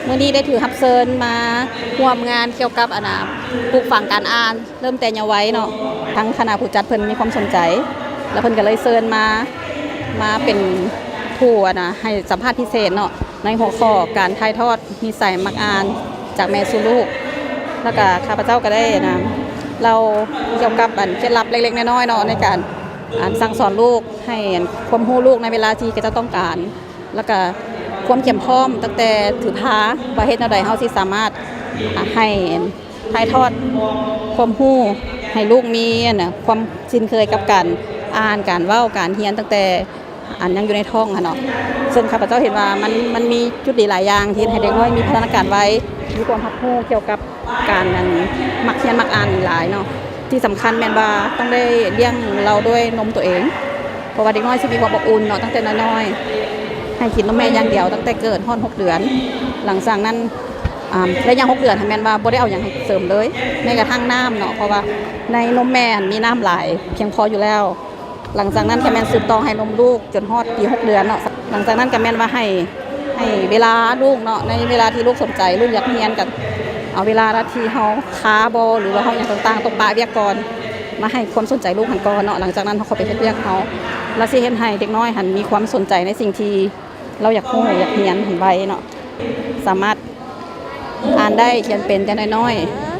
ມື້ນີ້ໄດ້ຖືກຮັບເຊີນມາຮ່ວມງານກ່ຽວກັບ ອັນນ່າ ປູກຝັງການອ່ານ ເລີ່ມແຕ່ເຍົາໄວເນາະ. ທາງຄະນະຜູ້ຈັດເພິ່ນມີຄວາມສົນໃຈ ແລ້ວເພິ່ນກໍເລີຍເຊີນມາ ມາເປັນຜູ້ ອັນນ່າ ໃຫ້ສຳພາດພິເສດເນາະ ໃນຫົວຂໍ້ການຖ່າຍທອດນິໄສມັກອ່ານຈາກແມ່ສູ່ລູກ. ແລ້ວກໍຂ້າພະເຈົ້າກໍໄດ້ ອັນນ່າ ເລົ່າກ່ຽວກັບ ອັນ ເຄັດລັບເລັກໆນ້ອຍໆເນາະ ໃນການ ອັນ ສັ່ງສອນລູກ ໃຫ້ ອັນ ຄວາມຮູ້ລູກໃນເວລາທີ່ເຂົາເຈົ້າຕ້ອງການ ແລ້ວກະຄວາມກຽມພ້ອມຕັ້ງແຕ່ຖືພາ ວ່າເຮັດແນວໃດເຮົາຊິສາມາດ ອາ ໃຫ້ຖ່າຍທອດຄວາມຮູ້ໃຫ້ລູກມີ ອັນນ່າ ຄວາມຊິນເຄີຍກັບການອ່ານ, ການເວົ້າ, ການຮຽນ ຕັ້ງແຕ່ ອັນ ຍັງຢູ່ໃນທ້ອງຫັ້ນເນາະ. ເຊິ່ງຂ້າພະເຈົ້າເຫັນວ່າມັນ ມັນມີຈຸດດີຫຼາຍຢ່າງທີ່ເຮັດໃຫ້ເດັກນ້ອຍມີພັດທະນາການໄວ, ມີຄວາມຮັບຮູ້ກ່ຽວກັບ ການ ອັນ ມັກຮຽນມັກອ່ານນີ້ຫຼາຍເນາະ. ທີ່ສຳຄັນແມ່ນວ່າຕ້ອງໄດ້ລ້ຽງເລົາດ້ວຍນົມຕົວເອງ ເພາະວ່າເດັກນ້ອຍຊິມີຄວາມອົບອຸ່ນເນາະ ຕັ້ງແຕ່ນ້ອຍໆ ໃຫ້ກິນນົມແມ່ຢ່າງດຽວ ຕັ້ງແຕ່ເກີດຮອດຫົກເດືອນ. ຫຼັງຈາກນັ້ນ ອາ ໄລຍະຫົກເດືອນຫັ້ນແມ່ນວ່າບໍ່ໄດ້ເອົາຫຍັງໃຫ້ເສີມເລີຍ ແມ້ກະທັ່ງນ້ຳເນາະ ເພາະວ່າໃນນົມແມ່ຫັ້ນມີນ້ຳຫຼາຍພຽງພໍຢູ່ແລ້ວ. ຫຼັງຈາກນັ້ນກະແມ່ນສືບຕໍ່ໃຫ້ນົມລູກຈົນຮອດປີຫົກເດືອນເນາະ. ຫຼັງຈາກນັ້ນກະແມ່ນວ່າໃຫ້ ໃຫ້ເວລາລູກເນາະ ໃນເວລາທີ່ລູກສົນໃຈ ລູກຢາກຮຽນ ກະເອົາເວລາທີ່ເຮົາຄາບໍ ຫຼືວ່າເຮົາຫຍັງຕ່າງໆ ຕ້ອງປະວຽກກ່ອນ ມາໃຫ້ຄວາມສົນໃຈລູກຫັ້ນກ່ອນເນາະ. ຫຼັງຈາກນັ້ນເຮົາຄ່ອຍໄປເຮັດວຽກເຮົາ ແລ້ວຊິເຮັດໃຫ້ເດັກນ້ອຍຫັ້ນມີຄວາມສົນໃຈໃນສິ່ງທີ່ລາວຢາກຮູ້ຢາກຮຽນຫັ້ນໄວເນາະ ສາມາດອ່ານໄດ້ ຂຽນເປັນແຕ່ນ້ອຍ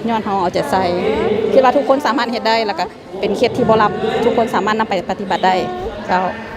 ໆ ຍ້ອນເຮົາເອົາໃຈໃສ່. ຄິດວ່າທຸກຄົນສາມາດເຮັດໄດ້ ແລ້ວກະ ເປັນເຂດທີ່ບໍ່ລັບ ທຸກຄົນສາມາດນຳໄປປະຕິບັດໄດ້ເຈົ້າ.